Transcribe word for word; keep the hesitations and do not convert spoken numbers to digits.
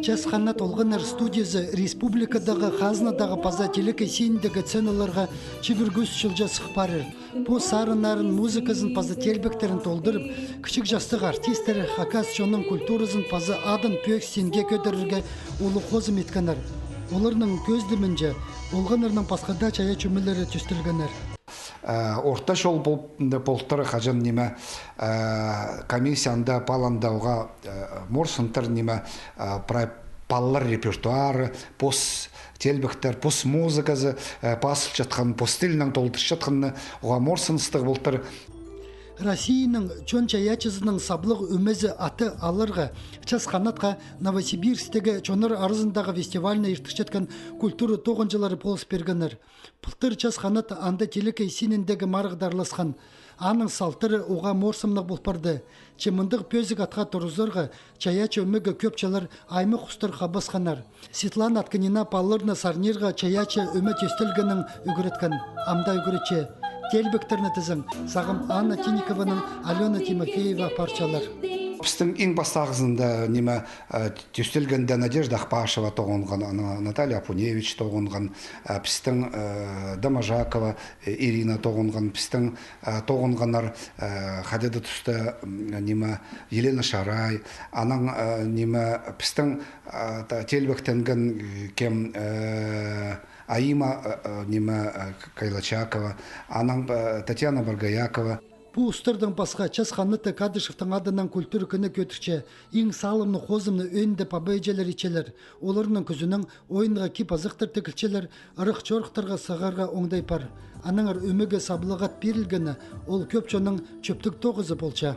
«Час ханат» олғаннар студиязы республикадағы, хазнадағы паза телекей синіндегі сценаларға чибіргі ӱс чылҷа сых парир. Пос сарыннарын, музыказын паза теелбектерін толдырып, кічіг частығ артисттер хакас чонның культуразын паза адын пӧзік синге кӧдірерге улуғ хозым иткеннер. Оларның кӧзідімінҷе, олғаннарның пасха даа чайаачы ӧмелері тӧстелгеннер. Э, орта чол пол-, полтыр, хаҷан ниме, э, комиссия анда палаанда уғаа, э, морсынтыр ниме, э, прай палалар репертуары, пос теелбектер, пос музыказы, э, пазылчатхан, пос тілінең толдырчатханны уғаа морсыныстығ полтыр. Россияның чон чайаачызының саблығ ӧмезі аты аларға «Час ханатха» Новосибирсктегі чоннар аразындағы фестивальны иртірчеткен культура тоғынҷылары полыс пиргеннер. Пылтыр «Час ханат» анда телекей синіндегі марығда аарласхан. Аның салтары уғаа морсымнығ пол парды. Че мындағ пӧзік атха турызарға чайаачы ӧмеге кӧп чыллар аймах устар хабасханнар. Светлана Аткинина палаларны сарнирға чайаачы ӧме тӧстелгенін ӱгреткен. Ам даа ӱгретче. Теелбектерні тізең, сағам Анна Тинникованың, Алёна Тимофеева апарчалар. Пістің иң пастағызында ниме, э, тӧстелгенде Надежда Ахпашева тоғынған, ана Наталья Апуневич тоғынған, э, пістің, э, Доможакова, э, Ирина тоғынған, пістің, э, тоғынғаннар, э, хайди даа туста, м, ниме, Елена Шарай, анаң, э, ниме, пістің, э, та-, теелбектенген, э, кем, э, Аима, э, э, ниме, э, К-, Кайлачакова, анаң, э, Татьяна Боргоякова. Пу устардаң пасха «Час ханатты» Кадышевтің адынаң культура кіні кӧдірче. Иң салымнығ хозымны ӧӧнінде паба-іҷелер итчелер. Оларның кӱзінең ойынға кип-азахтар тігілчелер, ырах-чорыхтарға сығарға оңдай пар. Аннаңар ӧмеге саблығ ат пирілгені ол кӧп чонның чӧптіг тоғызы полча.